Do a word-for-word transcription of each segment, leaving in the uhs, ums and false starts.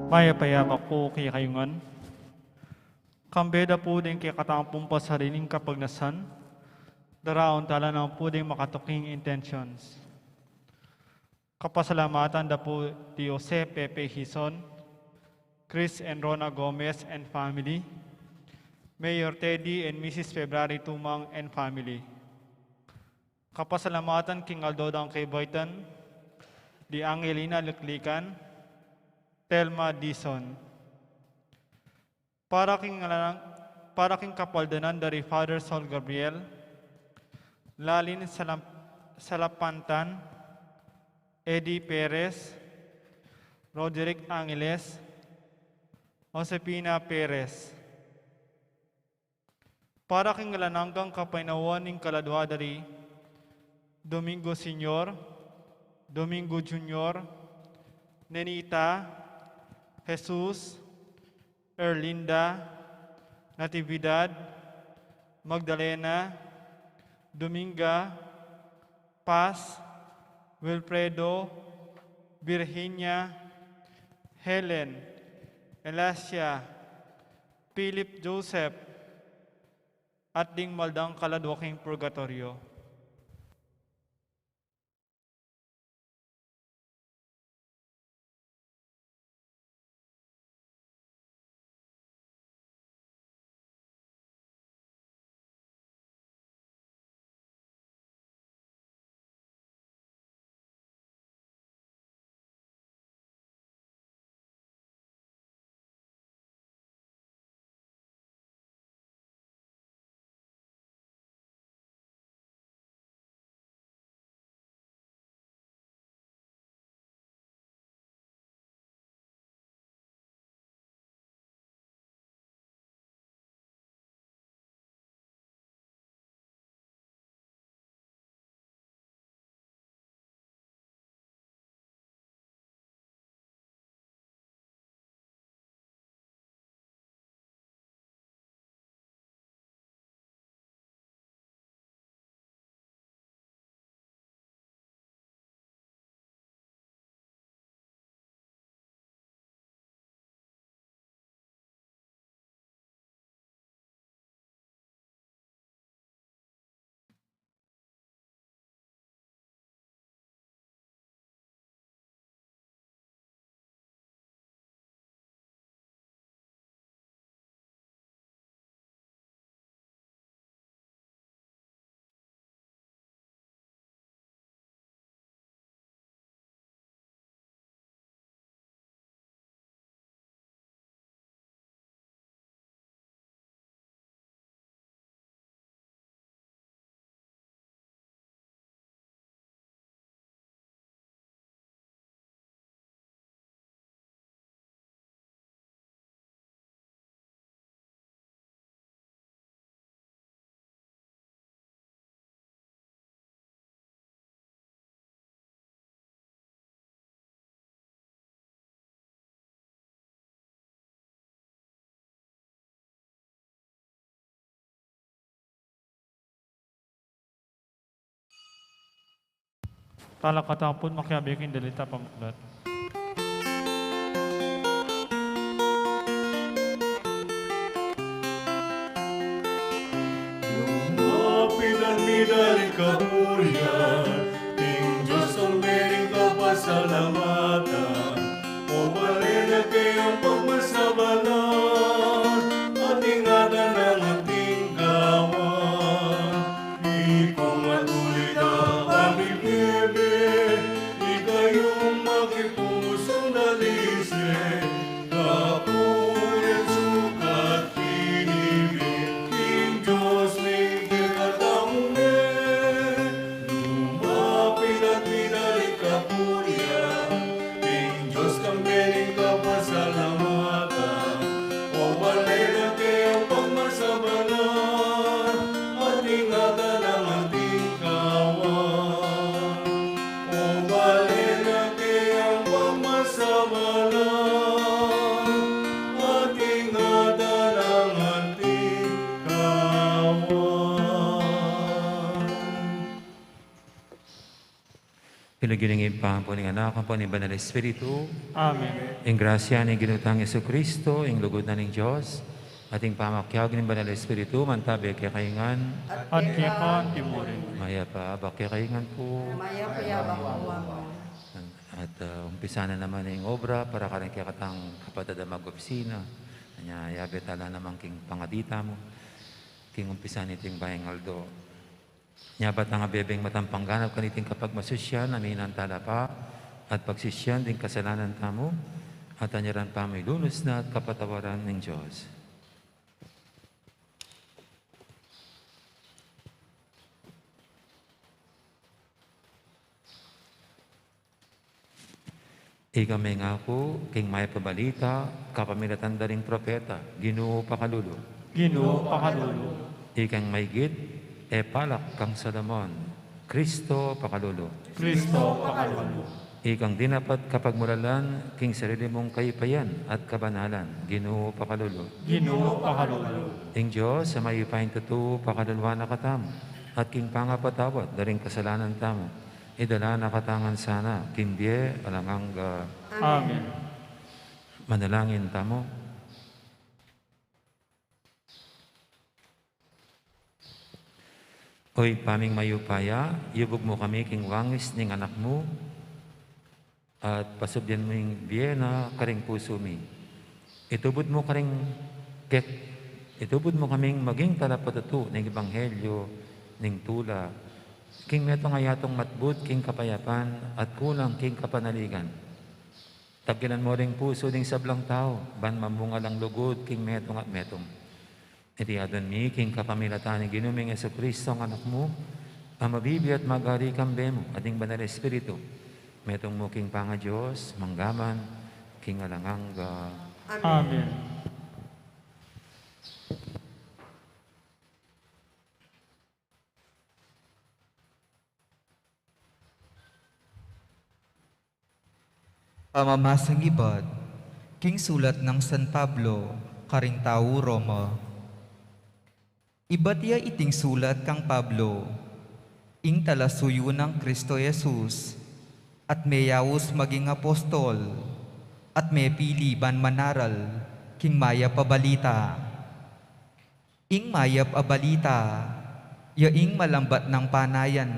Mayap a yabak pu kekayu ngan. Kambe da pu ding kekatamung pasariling kapagnasan, daraun tala naman pu ding makatuking intentions. Kapasalamatan da pu di Jose Pepe Hizon, Chris and Rona Gomez and family, Mayor Teddy and Missus February Tumang and family. Kapasalamatan king aldo dang kebaitan di Angelina Liklikan, Telma Dizon. Para king alang-, para king kapaldanan da ri Father Sol Gabriel, Lalin Salam-, Salapantan, Eddie Perez, Roderick Angeles, Josefina Perez. Para king alang anggang kapaynawan ning kaladua da ri Domingo Senior, Domingo Junior, Nenita, Jesus, Erlinda, Natividad, Magdalena, Dominga, Paz, Wilfredo, Virginia, Helen, Elasia, Philip Joseph, at ding maldang kaladua king purgatoryo. Talakad tamu pun makiabe king dalit a pamuklat. Lumapit at midali kaburian, ing Dios ang mening kapasalamatan, o pale na kayang pang Lugud ning Ibpa, ampo ning Anak, ampo ning Banal Espiritu. Amen. Ing grasya ning Ginu tang Jesucristo, ing lugud na ning Dios, at ing pamakiabe ning Banal Espiritu, mantabe kekayu ngan. At keka antimurin. Mayap a abak kekayu ngan pu. Mayap a abak pu. At, ah, umpisan na naman ing obra para karing kekatang kapatad a mag-opisina. Nya, yabe tala naman king pangadi tamu, king umpisan niting bayung aldo. Nya, ba tang abebeng matampang ganap kaniting kapagmasusyan, aminan tala pa at pagsisyan ding kasalanan tamu, at anyaran pa mu ilunus na at kapatawaran ning Dios. Ika mengaku king mayap a balita kapamilatan da ring propeta, Ginu, pakalulu. Ginu, pakalulu. Ikang maigit e palak kang Solomon, Kristo, pakalulu. Kristo, pakalulu. Ikang dinapat kapagmulalan king sarili mung kayupayan at kabanalan, Ginu, pakalulu. Ginu, pakalulu. Ing Dios a mayupayang tutu pakaluluan na katamu, at king pangapatawad da ring kasalanan tamu, idala na katamu ngan sana king bie alang angga. Amen. Manalangin tamu. O Ibpa ming mayupaya, yubug mu kami king wangis ning Anak mu, at pasubyan mu ing bie na karing pusu mi. Itubud mu karing kek-, itubud mu kaming maging talapatutu ning ebanghelyo ning tula, king metung a yatung matbud king kapayapan at kulang king kapanaligan. Tagkilan mu ring pusu ding sablang tau, ban mamunga lang lugud king metung at metung. Iti adwan mi king kapamilatan ning Ginu ming Jesucristo, ing Anak mu, a mabibie at magari kambe mu at ning Banal Espiritu, metung mu king pangaDios, mangga man king alang angga. Amen. Pamamasang ibat king sulat nang San Pablo karing tau Roma. Ibat ya iting sulat kang Pablo, ing talasuyu nang Kristo Jesus, at meyaus maging apostol, at mepili ban manaral king Mayap a Balita. Ing Mayap a Balita ya ing malambat nang panayan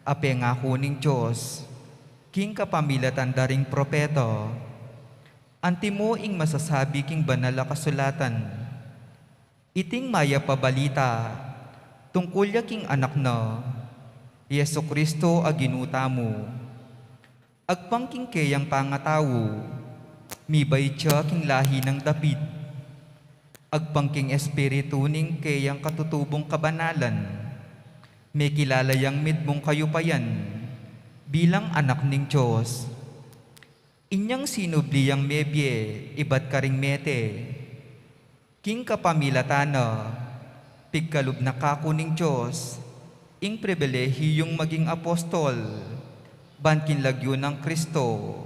a pengaku ning Dios king kapamilatan da ring propeta. Antimo ing masasabi king Banal a Kasulatan. Iting Mayap a Balita tungkul ya king Anak na, Jesucristo a Ginu tamu. Agpang king keyang pangatau, mibait ya king lahi nang David. Agpang king espiritu ning keyang katutubung kabanalan, mekilala yang mitmung kayupayan bilang Anak ning Dios. Inyang sinubli yang mebie ibat karing mete. King kapamilatan na, pigkalub na kaku ning Dios ing pribilehiyung maging apostol, ban king lagyu nang Kristo,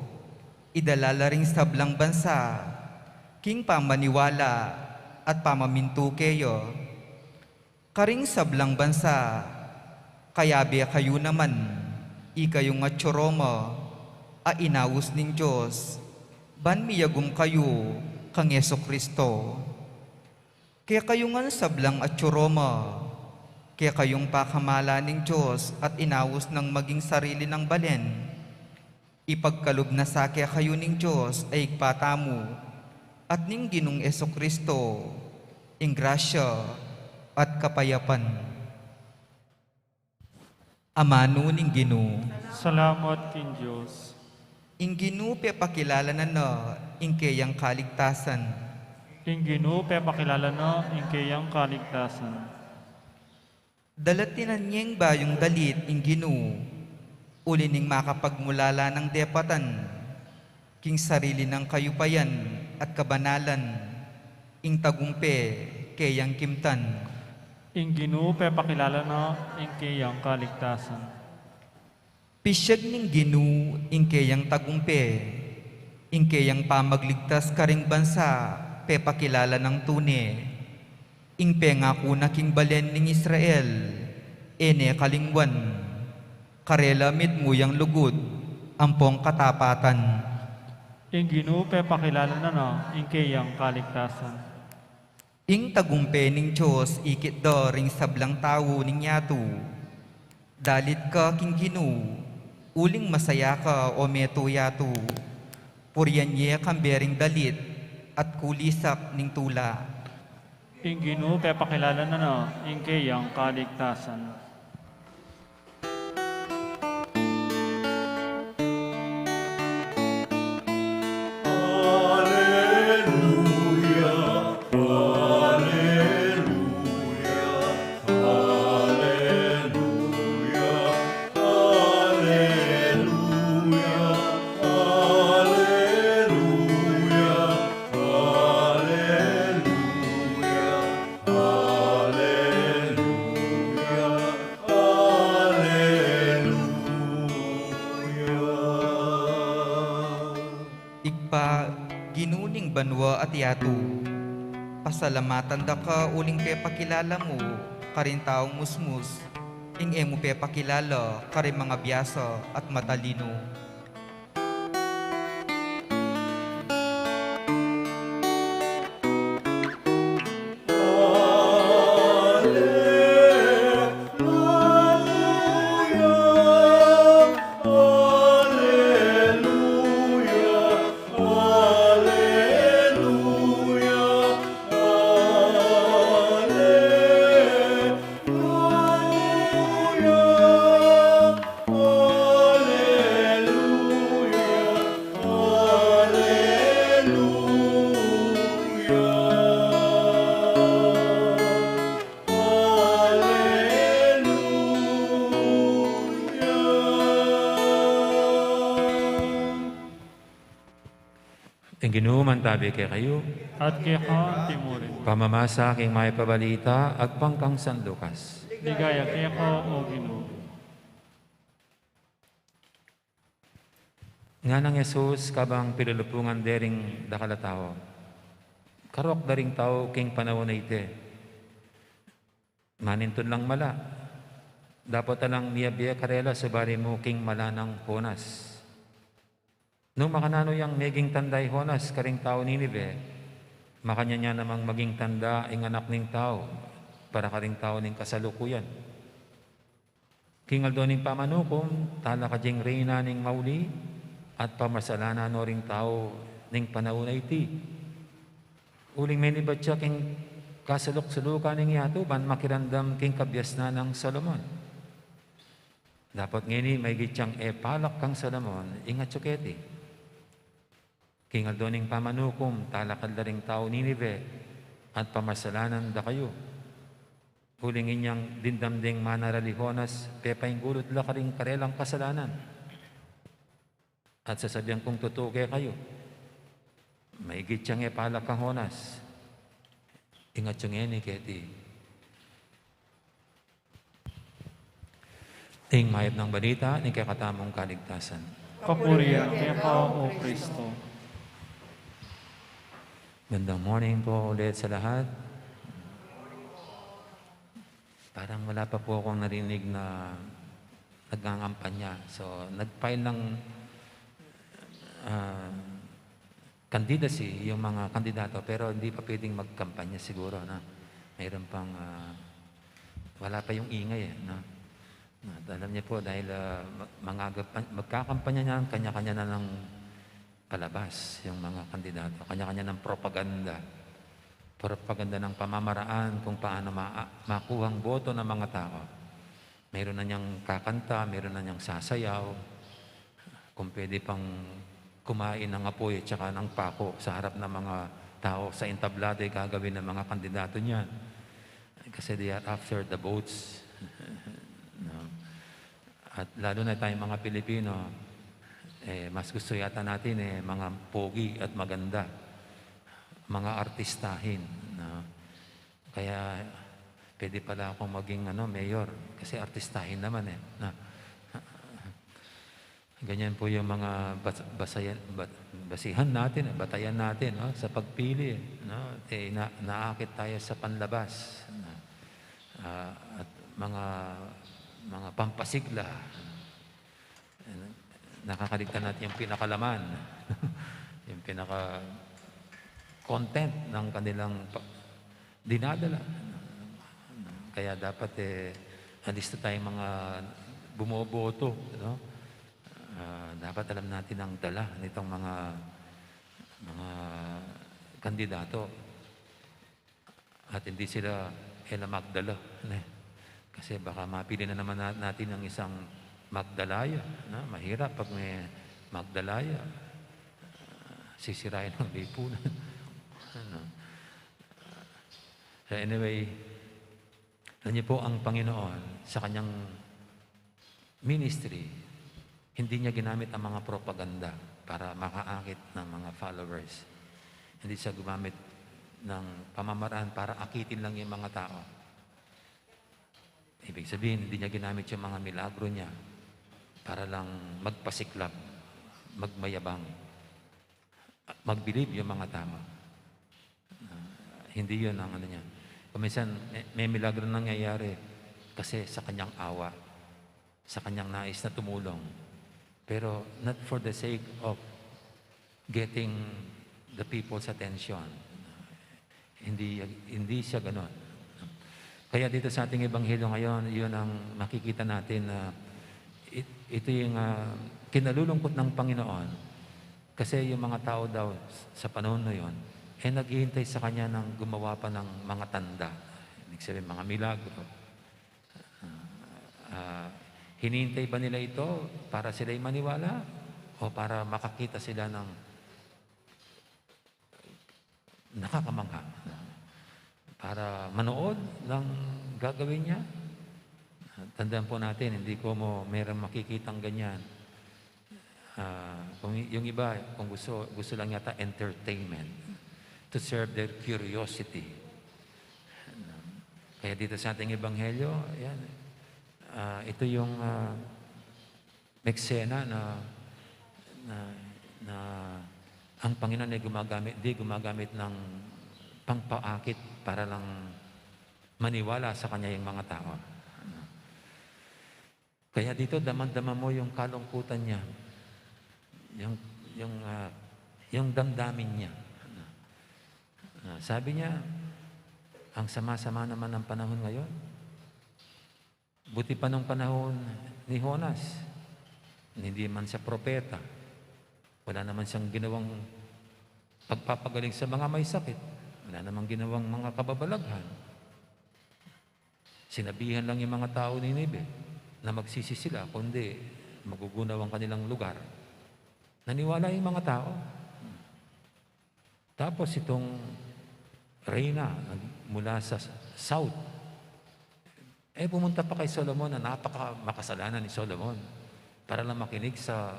idala la ring sablang bansa king pamaniwala at pamamintu keya. Karing sablang bansa, kayabe kayu naman, ikayung atsu Roma, a inaus ning Dios, ban miyagum kayu kang Jesucristo. Kekayu ngan sablang atsu Roma, kekayung pakamalan ning Dios at inaus nang maging sarili nang balen, ipagkalub na sa kekayu ning Dios a Ibpa tamu at ning Ginung Jesucristo ing grasya at kapayapan. Amanu ning Ginu. Salamat king Dios. Ing Ginu pepakilala na na ing keyang kaligtasan. Ing Ginu pepakilala na ing keyang kaligtasan. Dalatinan yeng bayung dalit ing Ginu, uli ning makapagmulala nang depatan king sarili nang kayupayan at kabanalan, ing tagumpe keyang kimtan. Ing Ginu pepakilala na ing keyang kaligtasan. Pisyag ning Ginu ing keyang tagumpe, ing keyang pamagligtas karing bansa pepakilala nang tune, ing pengaku na king balen ning Israel, e ne kalingwan. Karela mitmu yang lugud ampong katapatan. Ing Ginu pepakilala na na ing keyang kaligtasan. Ing tagumpe ning Dios ikit da ring sablang tau ning yatu. Dalit ka king Ginu, uling masaya ka, o meto yatu. Purian ye kambe ring dalit at kulisak ning tula. Ing Ginu pepakilala na na ing keyang kaligtasan. Ibpa, Ginu ning banua at yatu, pasalamatan da ka uling pepakilala mu karing taung musmus ing e mu pepakilala karing mangabiasa at matalinu. Ing Ginu mantabi kekayu. At keka mu rin. Pamamasa king Mayap a Balita agpang kang San Lucas. Ligaya keka, o Ginu. Nganang Jesus kabang pilulupungan de ring dakal a tau, karok da ring tau king panaun a iti. Manintun lang mala. Dapot alang miyabie karela subali mu king mala nang Jonas. Nung makananu yang meging tanda i Jonas karing taung Ninive, makanyan ya namang maging tanda ing Anak ning Tau para karing tau ning kasalukuyan. King aldo ning pamanukum, talakad ya ing Reyna ning mauli at pamarsalanan no ring tau ning panaun a iti. Uling menibat ya king kasuluk-sulukan ning yatu ban makiramdam king kabiasnan nang Solomon. Dapot ngeni maigit yang e palak kang Solomon ing atyu keti. King aldo ning pamanukum, talakad la ring taung Ninive at pamarsalanan da kayu. Uling inyang dimdam deng manaral i Jonas, pepainggulut la karing karelang kasalanan. At sasabian kung tutu kekayu, maigit yang e palak kang Jonas ing atyu ngeni keti. Ing mayap nang balita ning kekatamung kaligtasan. Kapurian keka, O Kristo. Magandang morning po ulit sa lahat. Parang wala pa po akong narinig na nagngangampanya. So, nag-file ng, ah, candidacy yung mga kandidato, pero hindi pa pwedeng magkampanya siguro, no? Mayroon pang, ah, wala pa yung ingay, eh, no? At alam niyo po, dahil, ah, ma-, mangagap-, magkakampanya niyan, kanya-kanya na ng palabas yung mga kandidato, kanya-kanya ng propaganda. Propaganda ng pamamaraan kung paano ma-, makuha ang boto ng mga tao. Meron na niyang kakanta, meron na niyang sasayaw. Kung pwede pang kumain ng apoy at saka ng pako sa harap ng mga tao sa entablado, ay gagawin ng mga kandidato niyan. Kasi they are after the votes. No? At lalo na tayong mga Pilipino, eh, mas gusto yata natin, eh, mga pogi at maganda, mga artistahin, no? Kaya pwede pala akong maging, ano, mayor kasi artistahin naman, eh, no? Ganyan po yung mga bas-, basayan, ba-, basihan natin, eh, batayan natin, no, sa pagpili, no? Eh, na-, naakit tayo sa panlabas, no? Ah, at mga, mga pampasigla. Nakakaligtan natin yung pinakalaman, yung pinaka-content ng kanilang pa-, dinadala. Kaya dapat, eh, at least tayong mga bumoboto, no? Ah, dapat alam natin ang dala nitong mga, mga kandidato. At hindi sila, eh, na magdala, ne? Kasi baka mapili na naman na-, natin ang isang magdalaya, no? Mahirap pag may magdalaya. Ah, sisirain ang lipunan. Ano? So anyway, alam niyo po, ang Panginoon sa kanyang ministry, hindi niya ginamit ang mga propaganda para makaakit ng mga followers. Hindi siya gumamit ng pamamaraan para akitin lang yung mga tao. Ibig sabihin, hindi niya ginamit yung mga milagro niya para lang magpasiklab, magmayabang, magbilib yung mga tao. Ah, hindi yun ang ano niya. Kung minsan, may, may milagro nangyayari kasi sa kanyang awa, sa kanyang nais na tumulong. Pero not for the sake of getting the people's attention. Hindi, hindi siya ganon. Kaya dito sa ating ebanghelyo ngayon, yun ang makikita natin na it-, ito yung, ah, kinalulungkot ng Panginoon. Kasi yung mga tao daw sa panahon na yun, eh, naghihintay sa kanya ng gumawa pa ng mga tanda. Ibig sabihin, mga milagro. Ah, hinihintay ba nila ito para sila'y maniwala o para makakita sila ng nakakamangha? Para manood ng gagawin niya? Tandaan po natin, hindi ko mo merong makikitang ganyan. Ah, kung y-, yung iba, kung gusto, gusto lang yata entertainment, to serve their curiosity. Kaya dito sa ating ebanghelyo, yan, ah, ito yung, ah, eksena na, na, na ang Panginoon ay gumagamit, di gumagamit ng pampaakit para lang maniwala sa kanya yung mga tao. Kaya dito, damang-dama mo yung kalungkutan niya, yung, yung, ah, yung damdamin niya. Ah, sabi niya, "Ang sama-sama naman ng panahon ngayon. Buti pa nung panahon ni Jonas, hindi man siya propeta, wala naman siyang ginawang pagpapagaling sa mga may sakit, wala namang ginawang mga kababalaghan. Sinabihan lang yung mga tao ni Ninive na magsisi sila, kundi magugunaw ang kanilang lugar." Naniwala yung mga tao. Tapos itong reyna nag-, mula sa south, eh, pumunta pa kay Solomon na napaka makasalanan ni Solomon para lang makinig sa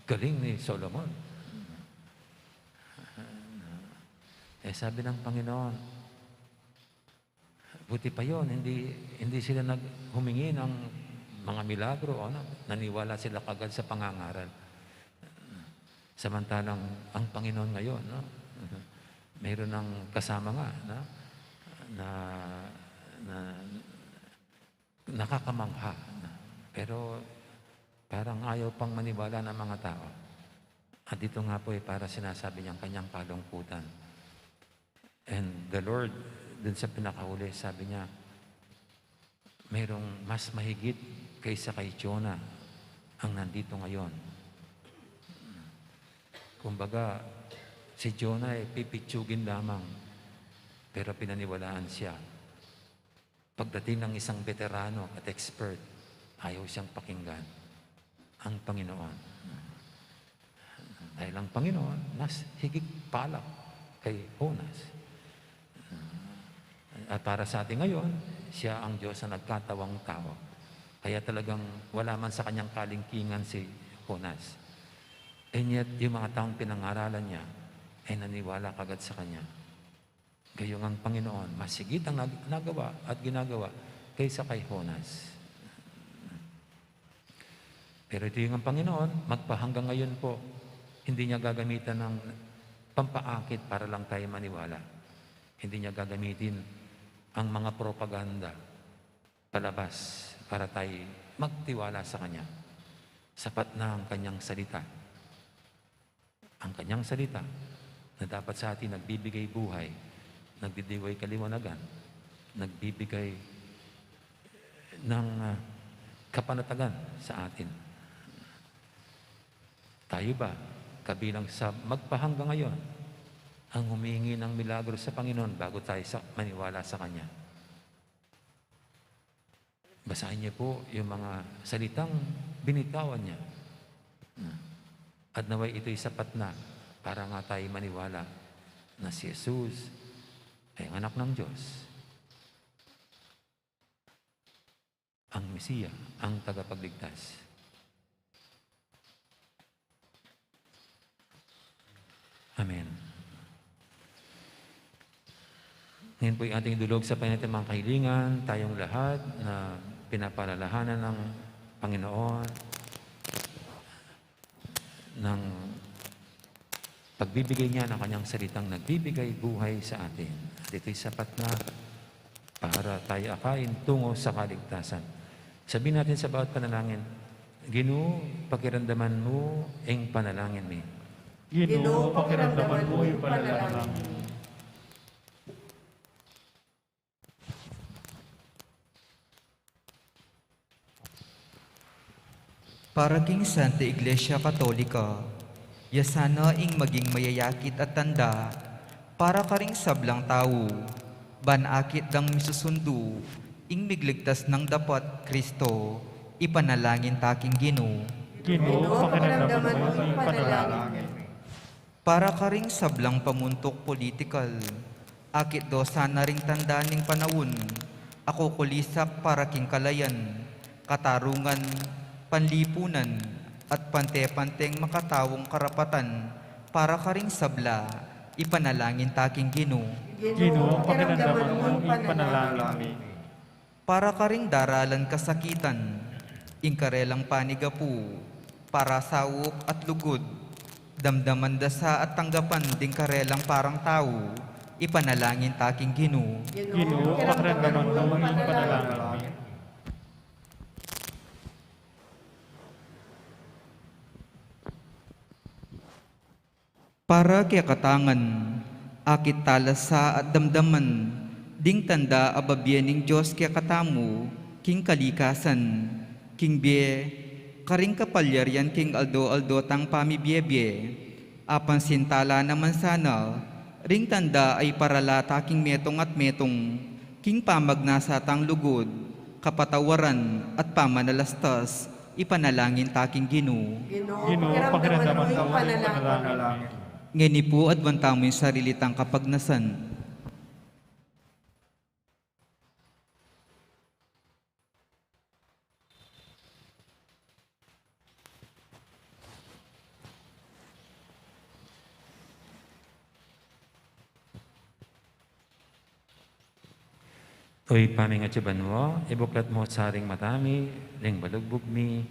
galing ni Solomon. Eh, sabi ng Panginoon, buti pa yon, hindi, hindi sila nag-, humingi ng mga milagro, ano? Naniwala sila kagad sa pangangaral. Samantalang ang Panginoon ngayon, no? Mayroon ng kasama nga, no? Na, na nakakamangha, no? Pero parang ayaw pang maniwala ng mga tao. At dito nga po, eh, para sinasabi niyang kanyang kalungkutan. And the Lord, dun sa pinakahuli, sabi niya, "Mayroong mas mahigit kaysa kay Jonah ang nandito ngayon." Kumbaga, si Jonah ay pipitsugin lamang, pero pinaniwalaan siya. Pagdating ng isang beterano at expert, ayaw siyang pakinggan. Ang Panginoon. Dahil ang Panginoon, mas higit pa lang kay Jonas. At para sa atin ngayon, siya ang Diyos na nagkatawang tao. Kaya talagang wala man sa kanyang kalingkingan si Jonas. And yet, yung mga taong pinangaralan niya ay naniwala kagad sa kanya. Gayong ang Panginoon, mas higit ang nag-, nagawa at ginagawa kaysa kay Jonas. Pero ito yung ang Panginoon, magpahanggang ngayon po, hindi niya gagamitan ng pampaakit para lang tayo maniwala. Hindi niya gagamitin ang mga propaganda palabas para tayo magtiwala sa Kanya. Sapat na ang kanyang salita. Ang kanyang salita na dapat sa atin nagbibigay buhay, nagdidiwang kaliwanagan, nagbibigay ng, ah, kapanatagan sa atin. Tayo ba, kabilang sa magpahanggang ngayon, ang humingi ng milagro sa Panginoon bago tayo sa, maniwala sa Kanya? Basahin niyo po yung mga salitang binitawan niya. At naway ito'y sapat na para nga tayo maniwala na si Jesus ay ang Anak ng Diyos, ang Mesiya, ang Tagapagligtas. Amen. Ngayon po'y ating idulog sa Panginoon ating mga kahilingan, tayong lahat na pinapalalahanan ng Panginoon ng pagbibigay niya ng kanyang salitang nagbibigay buhay sa atin. At ito'y sapat na para tayo akayin tungo sa kaligtasan. Sabihin natin sa bawat panalangin, "Ginu, pakiramdaman mu ing panalangin mi." Ginu, pakiramdaman mu ing panalangin mi. Para king Santa Iglesia Katolika, ya sana ing maging mayayakit a tanda para karing sablang tau, ban akit dang misusundu ing migligtas nang dapat Kristo, ipanalangin ta king Ginu. Ginu, pakiramdaman mu ing panalangin mi. Para karing sablang pamuntuk politikal, akit do sana ring tanda ning panaun a kukulisak para king kalayan, katarungan, panlipunan, at pante-panteng makataung karapatan para karing sabla, ipanalangin ta king Ginu. Ginu, pakiramdaman mu ing panalangin mi. Para karing daralan kasakitan, ing karelang panigapu, parasaup at lugud, damdaman da sa at tanggapan ding karelang parang tau, ipanalangin ta king Ginu. Ginu, pakiramdaman mu ing panalangin mi. Para kekatang ngan, akit tala sa at damdaman ding tanda a babie ning Dios kekatamu king kalikasan, king bie, karing kapalyarian king aldo-aldo tang pamibie-bie. Apansin tala naman sana ring tanda a iparala ta king metung at metung, king pamagnasa tang lugud, kapatawaran, at pamanalastas, ipanalangin ta king Ginu. Ginu, pakiramdaman mu ing panalangin mi. Ngeni pu, adwan tamu ing sarili tang kapagnasan. O Ibpa mi, king banua, ibuklat mu sa ring mata mi ring balugbug mi,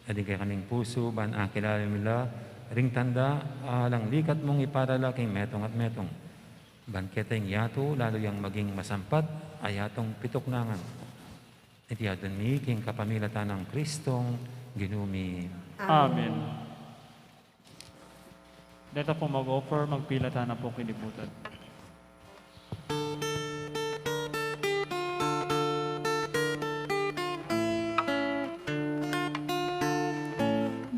at ing kekaming pusu, ban akilala mi la ring tanda a alang likat mung iparala king metung at metung. Ban keta ing yatu lalu yang maging masampat a yatung pituknangan. Iti adwan mi king kapamilatan nang Kristong Ginu mi. Amen. Deta pu mag-offer, magpilatan na pu kinibutan.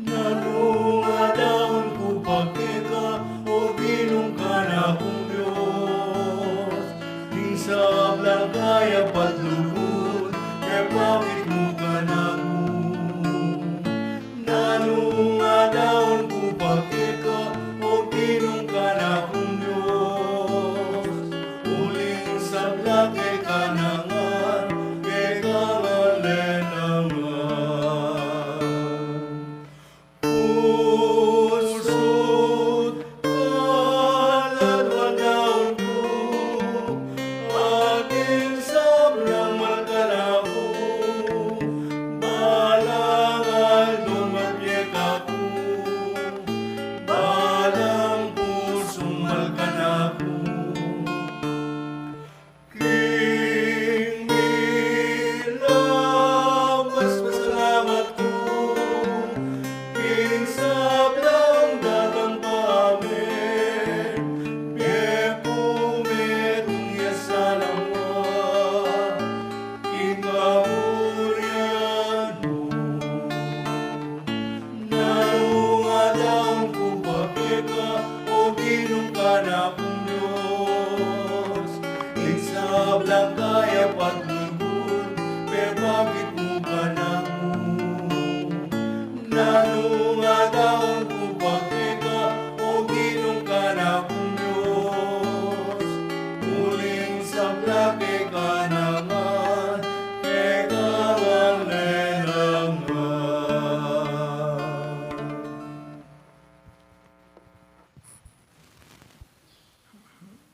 Nanu ing adaun ku pa keka, o Ginung kanakung Dios? Ing sablang kaya pa't lugud, ipakit mu kanaku. Nanu ing adaun ku pa keka, o Ginung kanakung Dios? Uling sabla keka na ngan, keka ngan le naman. Pusut kaladwan daun ku, aking sabla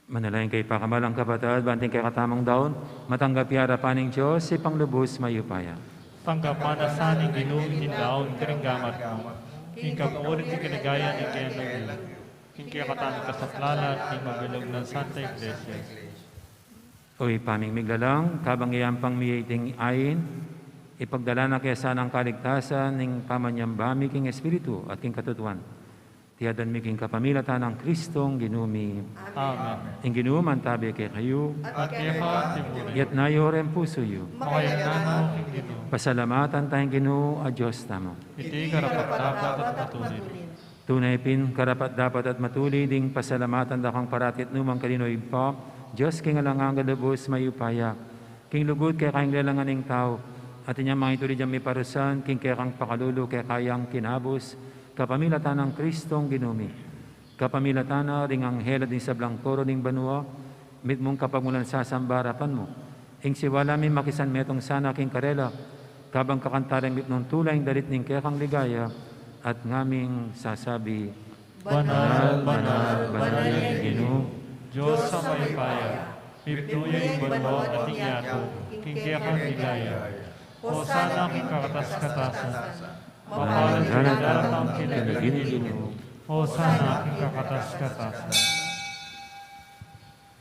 Manalangin kayu pakamalan kung kapatad, ban iting kekatamung daun matanggap ya arapan ning Dios, Ibpang lubus mayupaya. Tanggapan na sa ning Ginu iting daun karing gamat mu, king kapuri at kaligayan ning kayang lagyu, king kekatamung kasaplalan at ning mabilug nang Santa Iglesia. O Ibpa ming miglalang, kabang iyampang mi ya iting ain, ipagdala na kaya sanang kaligtasan ning pamanyamba mi king Espiritu at king katutuan. Iti adwan mi king kapamilatan nang Kristong Ginu mi. Amen. Ing Ginu mantabi kekayu. At keka mu rin. Iyatas yu ring pusu yu. Makayatas na king Ginu. Pasalamatan taya ing Ginu a Dios tamu. Iti karapat-dapat at matulid. Tune pin karapat-dapat at matulid ing pasalamatan da kang parati at nukarin man, O Ibpa, Dios king alang angga, lubus mayupaya. King lugud keka ing lelangan ning tau, at inya mangitulid yang miparusan king kekang pakalulu keka yang kinabus, kapamilatan nang Kristong Ginu mi. Kapamilatan na ring anghel at ding sablang koro ning banua, mitmung kapagmulan sasamba arapan mu. Ing siwala mi makisanmetung sana king karela, kabang kakanta ring mitmung tula ing dalit ning kekang ligaya, at ngaming sasabi, Banal, banal, banal ya ing Ginu, Dios a mayupaya, mipnu ya ing banua at ing yatu king kekang ligaya. Hosana king kakatas-katasan. Mapalad ya ing datang king lagyu ning Ginu. Hosana king kakatas-katasan.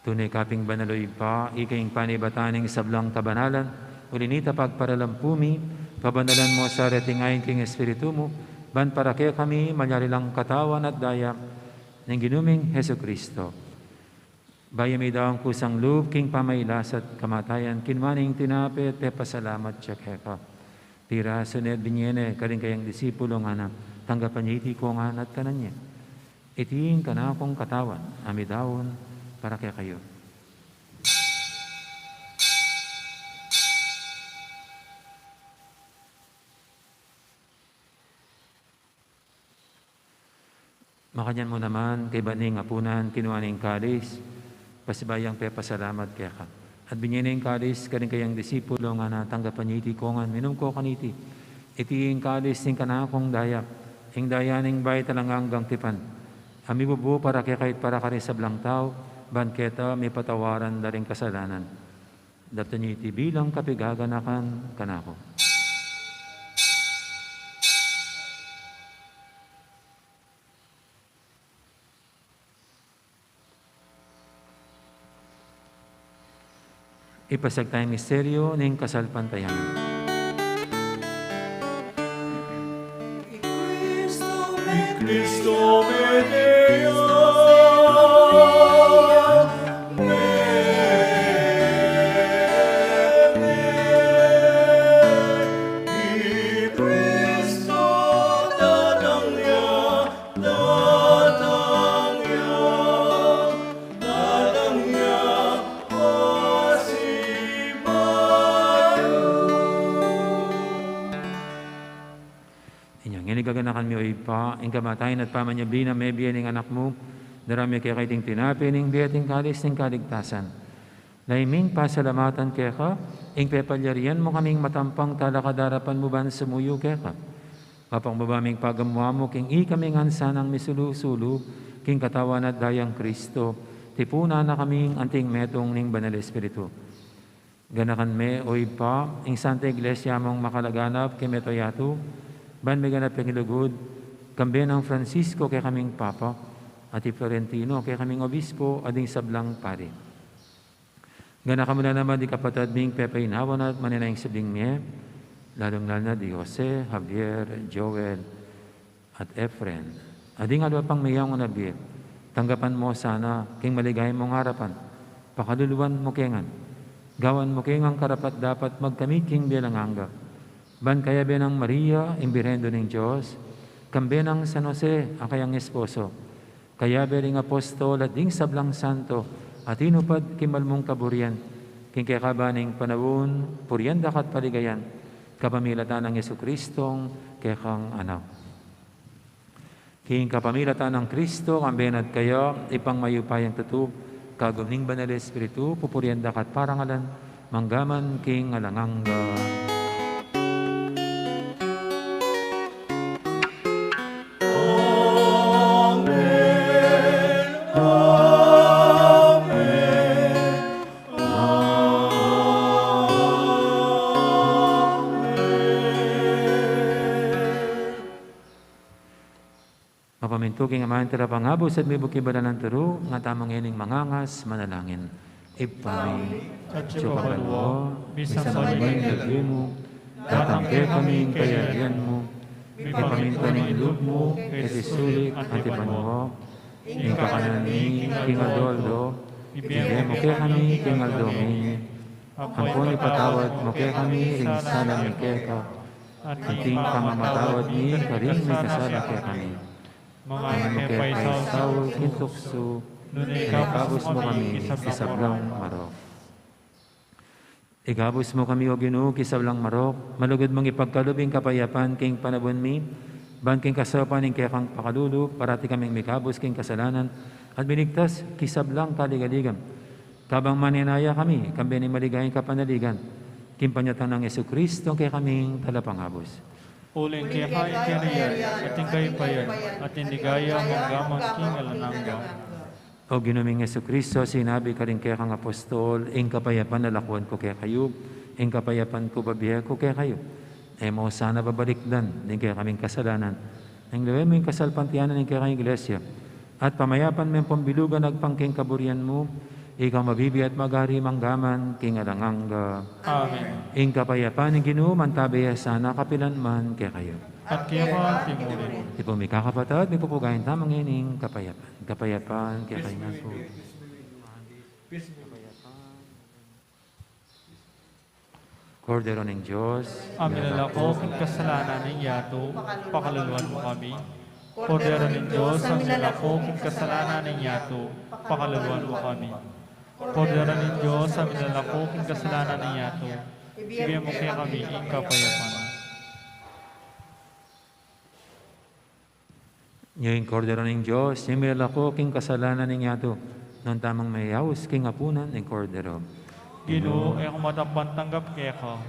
Tune ka pin banal, O Ibpa, ika ing panibatan ning sablang kabanalan, uli na nita pagparalampu mi, pabanalan mu sa reting ain king Espiritu mu, ban para kekami malyari lang katawan at daya ning Ginu ming Jesucristo. Bayu ya midaun kusang lub king pamagkasakit at kamatayan, kinua ne ing tinape at pepasalamat ya keka. Pirasu ne at binye ne karing kayang disipulo, ngana, tanggapan ye iti kongan at kanan ye. Iti ing kanakung katawan a midaun para kekayu. Makanyan mu naman, kaybat ning apunan, kinua ne ing kalis, pasibayu yang pepasalamat keka. At binye ne ing kalis karing kayang disipulo, ngana, tanggapan ye iti kongan, minum ko kaniti. Iti ing kalis ning kanakung daya, ing daya ning bayu at alang anggang tipan, a mibubu para kekayu at para karing sablang tau, ban keta mipatawaran da ring kasalanan. Daptan ye iti bilang kapaganakan kanaku. Ipasiag taya ing misteryu ning kasalpantayanan. Cristo mete ya, mete. I Cristo datang ya, datang ya, datang ya, pasibayu. Inya ngeni gaganakan mi, O Ibpa, ing kamatayan at pamanyubli nang mebie ning Anak mu, daraun mi keka iting tinape ning bie at ing kalis ning kaligtasan. Lalu ming pasalamatan keka, ing pepalyarian mu kaming matampang talakad king arapan mu ban sumuyu keka. Papakumbaba ming pagamuan mu king ikami ngan sanang misulu-sulu king katawan at daya nang Cristo, tipunan na kaming anting metung ning Banal Espiritu. Ganakan me, O Ibpa, ing Santa Iglesia mung makalaganap king mabilug a yatu, ban miganap ing lugud, kambe nang Francisco kekaming Papa, at i Florentino kekaming Obispo, at ding sablang pari. Ganakan mu na naman ding kapatad ming pepainawa na at manenaya king subling mie, lalung-lalu na di Jose, Javier, Joel, at Efren. At ding aliwa pang meyayaus a bie, tanggapan mu sana king maligaya mung arapan, pakaluluan mu ke ngan, gawan mu ke ngan karapat-dapat magkamit king bie alang angga. Ban kayabe nang Maria, ing Birhen Indu ning Dios, kambe nang San Jose, a kayang esposo, kayabe ring apostol at ding sablang santo, a tinupad king mal mung kaburian, king kekaban ning panaun, purian da ka at paligayan, kapamilatan nang Jesucristong kekang Anak. King kapamilatan nang Cristo, kambe na at kaya, Ibpang mayupayang tutu, kagum ning Banal Espiritu, pupurian da ka at parangalan, mangga man king alang angga. Amen. Amen. Tuking Ama, ing Talapangabus at mibukibala ng turu, nga tamang ening mangangas, manalangin. Ibpa mi, atsu ka banua, misamban ya ing lagyu mu, datang kekami ing kayarian mu, mipamintuan ing lub mu, keti sulip anti banua. Ing kakanan mi king aldo-aldo, ibie mu kekami king aldo ngeni. Ampon ipatawad mu kekami ring sala mi keka, anti ing pamamatawad mi karing mikasala kekami. Manga e mu ke paisaul king tuksu, nune ikabus mu kami king sablang marok. Ikabus mu kami, O Ginu, king sablang marok, malugud mung ipagkalub ing kapayapan king panaun mi, ban king kasaupan ning kekang pakalulu, parati kaming mikabus king kasalanan, at miligtas king sablang kaligaligan. Kabang manenaya kami, kambe ning maligayang kapanaligan, king panyatang nang Jesucristo, kekaming Talapangabus. Uling keka ing kayarian, at ing kayupayan, at ing ligaya, mangga man king alang angga. O Ginu ming Jesucristo, sinabi karing kekang apostol, ing kapayapan lalakwan ku kekayu, ing kapayapan ku bibie ku kekayu. E mu sana babalikdan ding kekaming kasalanan, nune lawen mu ing kasalpantayanan ning kekang Iglesia, at pamayapan me ampon bilugan agpang king kaburian mu, ika mabibie at magari mangga man king alang angga. Amen. Ing kapayapan ning Ginu mantabe ya sana kapilan man kekayu. At keka mu rin. Ipun mi kakapatad, mipupugayan tamu ngening kapayapan. Kapayapan kekayu ngan pu. Kordero ning Dios, a milalako king kasalanan ning yatu, pakaluluan mu kami. Kordero ning Dios, a milalako king kasalanan ning yatu, pakaluluan mu kami. Kordero ning Dios, a milalako king kasalanan ning yatu, ibie mu kekami ing kapayapan. Nya ing Kordero ning Dios, yang milalako king kasalanan ning yatu. Nung tamung mayayaus king apunan ning Kordero. Ginu, e ku matampang tanggap keka,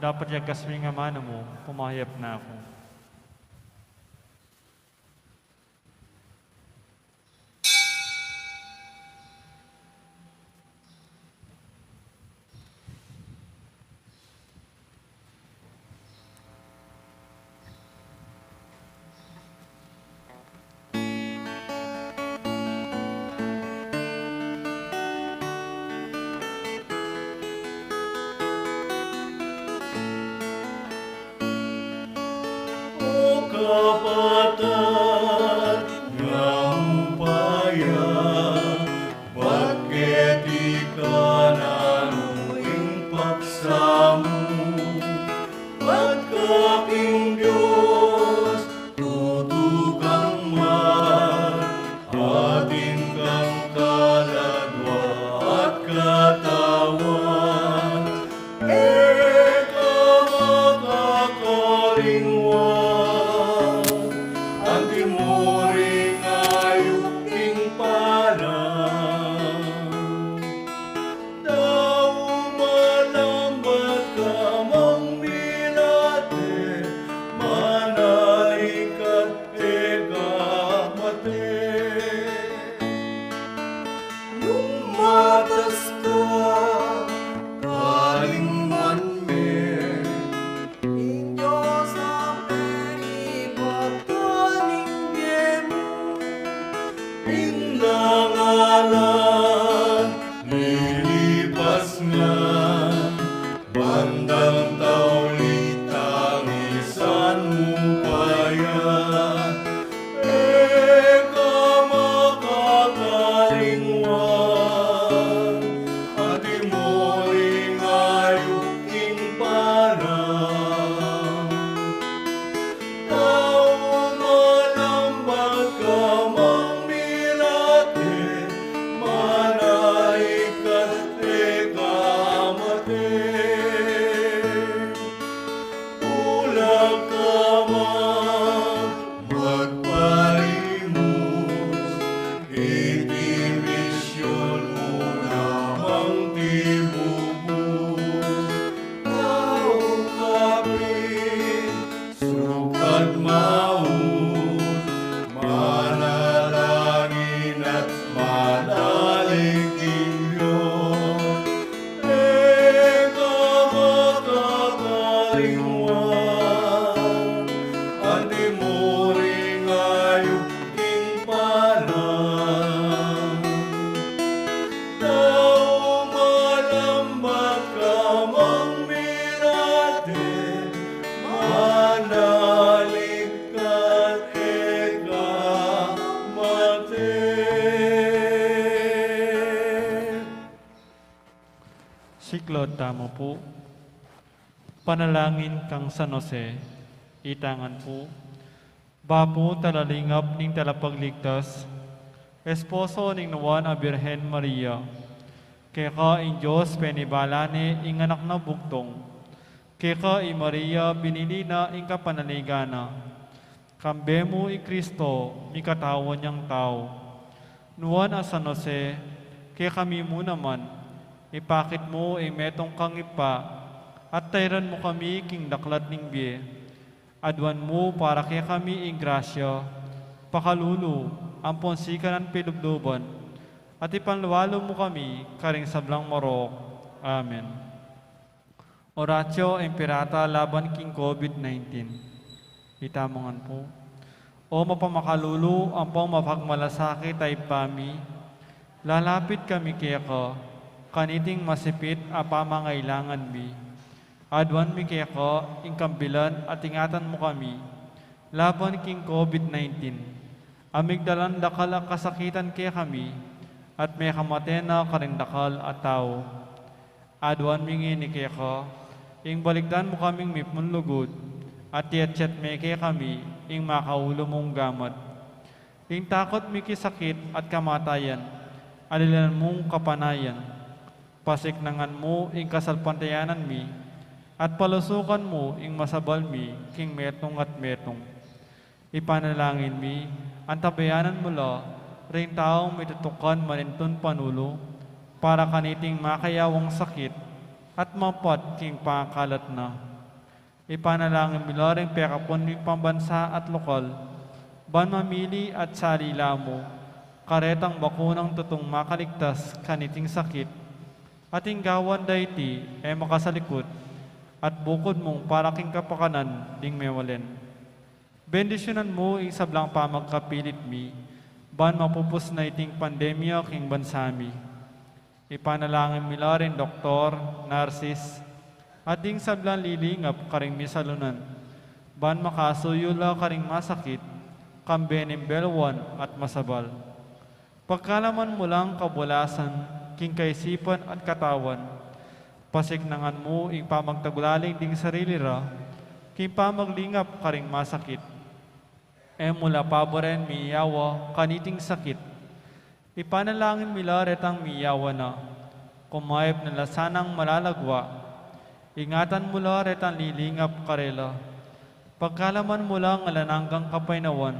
dapot yagkas mu ing amanu mu, pumayap na ku. O kapatad, nga upaya, bakit ika nanu ing paksa mu? Pagka king Dios, tutu kang man, atin kang kaladwa at katawan. E ka makakalingwan, anti mu ring ayup ing panan. Siklaud tamu pu. Panalangin kang San Jose. Itangan pu. Bapu, talalingap ning talapagligtas, esposo ning Nuan a Birhen Maria. Keka ing Dios penibala ne ing anak na bugtung. Keka i Maria binili na ing kapanaligan na. Kambe mu i Kristo, mikatawan yang tau. Nuan a San Jose, kekami mu naman, ipakit mu ing metung kang Ibpa, at tairan mu kami king daklat ning bie. Aduan mu para kekami ing grasya, pakalulu, ampon sikanan pilubluban, at ipanlualu mu kami karing sablang marok. Amen. Oratio Imperata laban king COVID nineteen. Itamu ngan pu. O mapamakalulu ampong mapagmalasakit a Ibpa mi, lalapit kami keka, kaniting masipit a pamangailangan mi. Aduan mi keka ing kambilan at ingatan mu kami laban king COVID nineteen. A migdalan dakal a kasakitan kekami, at mekamate na karing dakal a tau. Aduan mi ngeni keka, ing balikdan mu kaming mipunlugud, at iyatyat me kekami ing makaulu mung gamat. Ing takut mi king sakit at kamatayan, alilan mung kapanayan. Pasiknangan mu ing kasalpantayanan mi, at palusukan mu ing masabal mi king metung at metung. Ipanalangin mi, antabayanan mu la ring taung mitutukan manintun panulu para kaniting makayawang sakit at mampat king pangakalat na. Ipanalangin mi la ring pekapun ming pambansa at lokal, ban mamili at salila mu karetang bakunang tutung makaligtas kaniting sakit, at ing gawan da iti e makasalikut at bukud mung para king kapakanan ding memalen. Bendisyunan mu ing sablang pamagkapilit mi, ban mapupus na iting pandemya king bansa mi. Ipanalangin mi la ring doktor, narsis, at ding sablang lilingap karing misalunan, ban makasuyu la karing masakit, kambe ning belwan at masabal. Pagkalaman mu lang kabulasan king kaisipan at katawan, pasiknangan mu ing pamagtagulaling ding sarili ra king pamaglingap karing masakit. E mu la paburen miyawa kaniting sakit. Ipanalangin mi la retang miyawa na, kumayap na la sanang malalagwa. Ingatan mu la retang lilingap karela. Pagkalaman mu lang alang anggang kapaynawan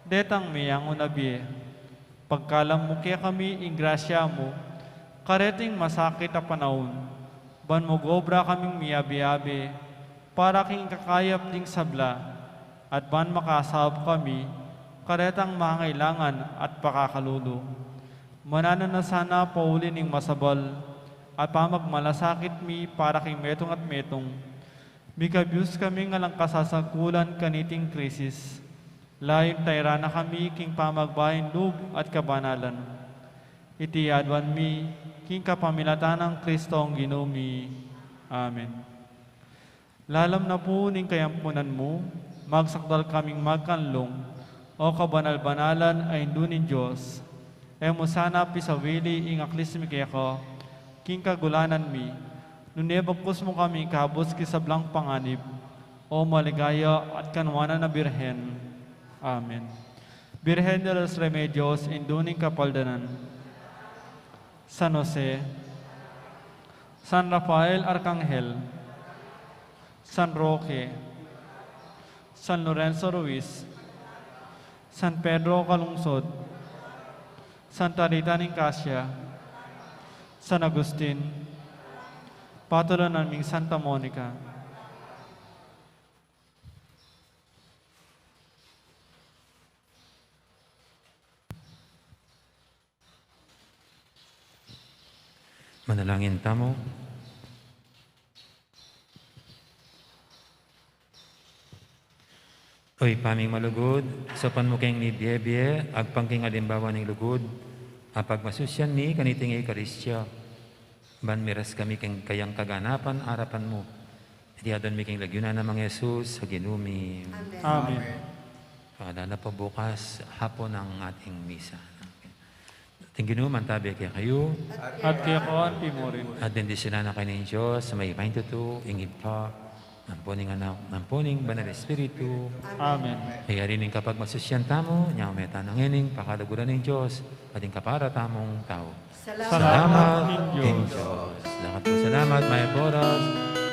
detang meyangu na bie. Pagkalam mu kekami ing grasya mu kareting masakit a panaun, ban mag-obra kaming miyabe-yabe para king kakayap ding sabla, at ban makasaup kami karetang mangailangan at pakakalulu. Mananu na sana pauli ning masabal a pamagmalasakit mi para king metung at metung. Mikabyus kaming alang kasasangkulan kaniting krisis. Layun tairan na kami king pamagbaing lub at kabanalan. Iti aduan mi king kapamilatan nang Kristong Ginu mi. Amen. Lalam na pu ning kayampunan mu, magsakdal kaming magkanlung, O kabanal-banalan a Indu ning Dios. E mu sana pisawili ing aklis mi keka king kagulanan mi, nune bagkus mu kami ikabus king sablang panganib, O maligaya at kanwanan a Birhen. Amen. Birhen de los Remedios, Indu ning Kapaldanan. San Jose, San Rafael Arcangel, San Roque, San Lorenzo Ruiz, San Pedro Calungsod, Santa Rita ning Cascia, San Agustin, patulunan ming Santa Monica. Manalangin tamu. O Ibpa ming malugud, saupan mu keng mibie-bie agpang king alimbawa ning lugud a pagmasusian mi kaniting Eukaristia, ban miras kami king kayang kaganapan arapan mu. Iti aduan mi king lagyu na nang Jesus a Ginu mi. Amen. Amen. Paalala pa, bukas hapon ang ating misa. Ing Ginu mantabi kekayu. At keka mu rin. At bendisyunan na kayu ning Dios a mayupaya king tutu, ing Ibpa, ampo ning Anak, ampo ning Banal Espiritu. Amen. Kaya rin ing kapagmasusyan tamu, nya meta na ngening pakaluguran ning Dios, at ing kapara tamung tau. Salamat king Dios. Salamat, mayap a oras.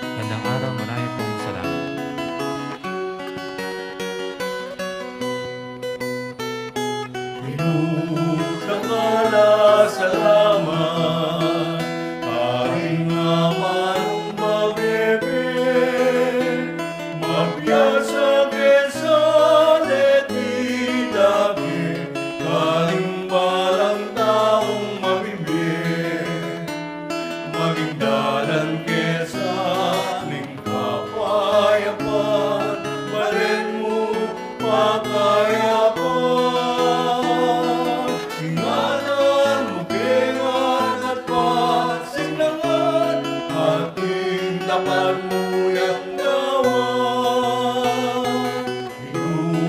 Magandang araw, marami pong salamat. Ginu, dakal a salamat, karing amanung mabibie, mabiasa ke sa leti dake, karing balang taung mabibie, maging dalan ke sa ning kapayapan, balen mu pakayapan. Ingatan mu ke ngan at pasinan ngan, ating dakal mu yang gawan. Ginu,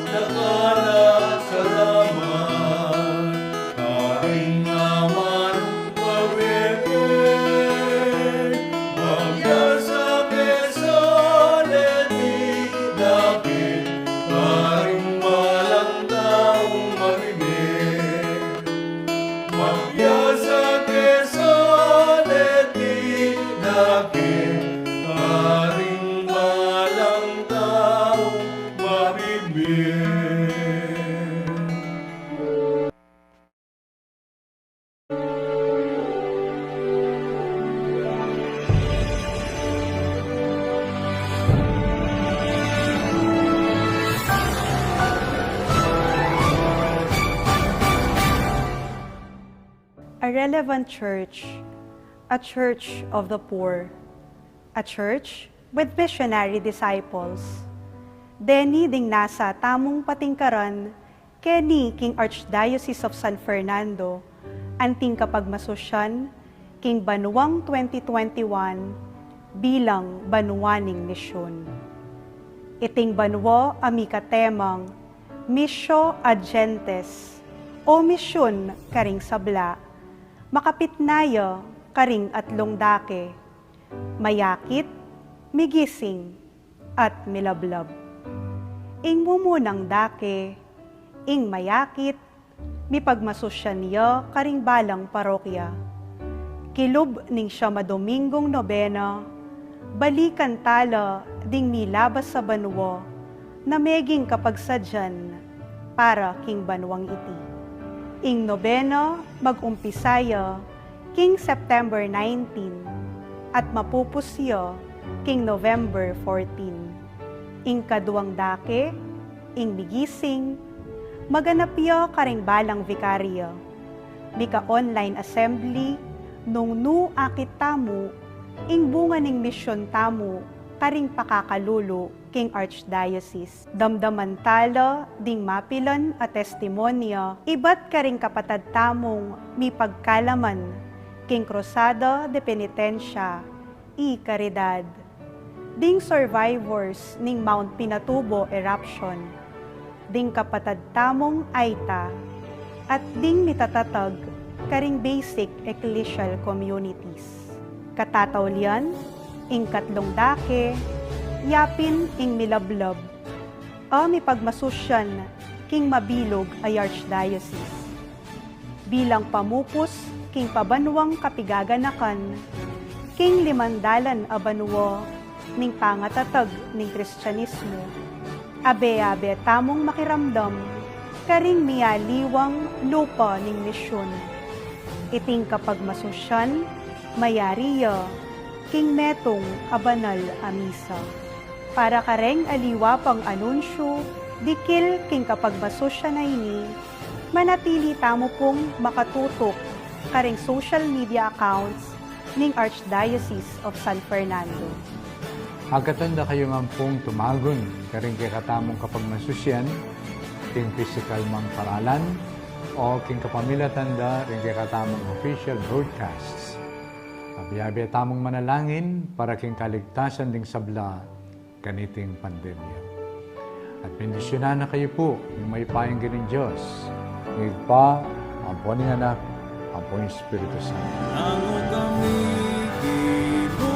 dakal a salamat, karing amanung mabibie, mabiasa ke sa leti dake, karing balang taung mabibie, mabiasa ke sa leti dake, karing balang taung mabibie. A relevant church, a church of the poor, a church with missionary disciples. Deni ding nasa tamung patingkaran keni king Archdiocese of San Fernando, anting kapagmasusyan king banuang twenty twenty-one bilang banua ning misyun. Iting banua a mika temang Missio ad Gentes, o misyun karing sabla, makapit na ya karing atlung dake, mayakit, migising, at milablab. Ing mumunang dake, ing mayakit, mipagmasusyan ya karing balang parokya. Kilub ning siyam a Dominggung nobena, balikan tala ding milabas a banua na meging kapagsadyan para king banuang iti. Ing nobena mag-umpisa ya king September nineteen at mapupus ya king November fourteen. Ing kaduang dake, ing migising, maganap ya karing balang vikarya. Mika-online assembly nung nu akit tamu ing bunga ning misyun tamu karing pakakalulu king Archdiocese. Damdaman tala ding mapilan a testimonya ibat karing kapatad tamung mipagkalaman king Cruzada de Penitencia y Caridad, ding survivors ning Mount Pinatubo eruption, ding kapatad tamung Aita, at ding mitatatag karing basic ecclesial communities. Katataulian, ing katlung dake, yapin ing milablab, a mipagmasusyan king mabilug a Archdiocese. Bilang pamupus king pabanuang kapigaganakan king limandalan a banua ning pangatatag ning Kristianismu, abe-abe tamung makiramdam karing mialiwang lupa ning misyun. Iting kapagmasusyan mayari ya king metung a banal a misa. Para kareng aliwa pang anunsyu dikil king kapagmasusyan a ini, manatili tamu pung makatutuk karing social media accounts ning Archdiocese of San Fernando. Agkatan da kayu ngan pung tumagun karing kekatamung kapagmasusyan, king pisikal mang paralan, o king kapamilatan da ring kekatamung official broadcasts. Abe-abe tamung manalangin para king kaligtasan ding sabla kaniting pandemya. At bendisyunan na kayu pu ning mayupayang Ginung Dios, ing Ibpa, a Ampo ning Anak, ampo ning Espiritu Santo. Nanu kami, Ginu,